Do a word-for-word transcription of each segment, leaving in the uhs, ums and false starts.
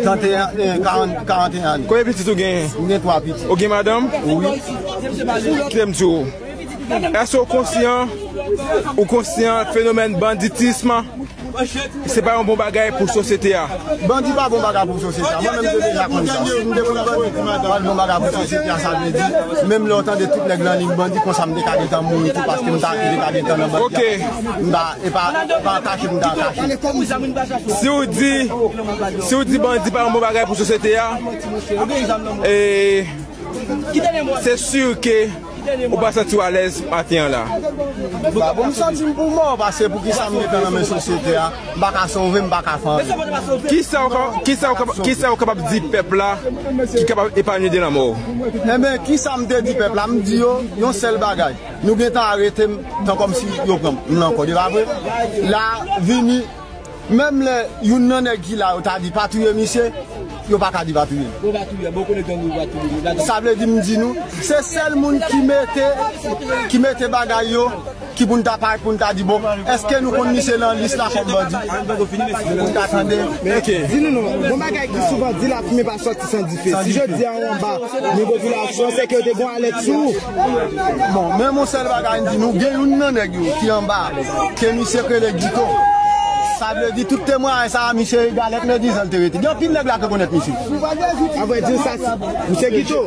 Trannteyen, eh, karant, karanteyen ane. Konbyen pitit ou genyen? M gen twa pitit. Ou gen madanm? Wi. Kite m di w. Èske w konsyan, ou konsyan fenomèn banditism? Se pa yon bon bagay pou sosyete a. Bandi pa bon bagay pou sosyete a. Mwen menm, m te deja konn sa. Si m te konn bandi pa t bon bagay pou sosyete a, sa vle di, menm lè w tande tout nèg lan liy bandi, konsa m te ka gentan mouri tou, paske m ta, m te ka gentan nan bandi a. Ok. M ta, e pa, e pa kache m ta kache. Si w di, si w di bandi pa yon bon bagay pou sosyete a, e, se si ke ou pa santi w alèz maten an la. Ba, bon, m santi m pou mò, paske pou ki sa m gentan nan men sosyete a, m pa ka sove, m pa ka fè anyen. Kisa w ka, kisa w ka, kisa w kapab di pèp la ki kapab epanye de lanmò? Enben, kisa m te di pèp la? M di yo yon sèl bagay. Nou gentan arete m, tan kòmsi yo pran m. M nan kòd, e pa vre? La, vini, menm lè youn nan nèg ki la, yo ta di pa touye misye, yo pa ka di pa touye l. Bon, pa touye, bon, konnen gang yo pa touye, yo pa touye. Sa vle di, m di nou, se sèl moun ki mete, ki mete bagay yo, ki pou n ta parèt, pou n ta di, bon, èske nou konn misye nan lis la kòm bandi? Pou n ta tande. Ok. Di nou non, bon bagay ki souvan di, lafimen pa sòti san dife. Si jodi a ou anba men popilasyon, se ke yo te gon alèt sou ou. Bon, men yon sèl bagay m di nou, gen youn nan nèg yo ki anba, ke misye k rele Gito. Sa vle di tout temwayaj sa, misye Galèt Medizan l te rete. Gen anpil nèg la k rekonèt misye. Avrèdi, sa, misye Gito.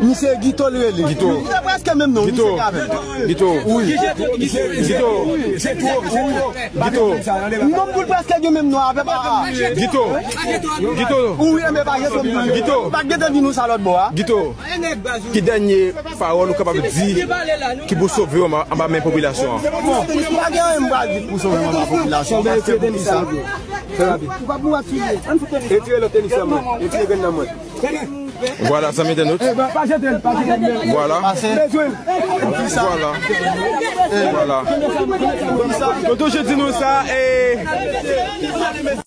Misye Gito l rele. Gito. Misye prèske menm non, misye k avè l. Gito. Wi. Gito. Gito. Gito. Non, pou l prèske gen menm non avè pa. Gito. Gito. Wi, men pa Gito. Gito. Pa Gito di nou sa lòt bò a. Gito. Ki dènye pawòl ou kapab di ki pou sove w anba, anba men popilasyon an? Bon, pa gen anyen m pral di pou sove m anba popilasyon, paske pou ki sa? Retire lòt tenis lan mwen. Retire grenn nan mwen. Vwala, zanmi entènot. Vwala. Vwala. Vwala. Tonton Jezi di nou sa, e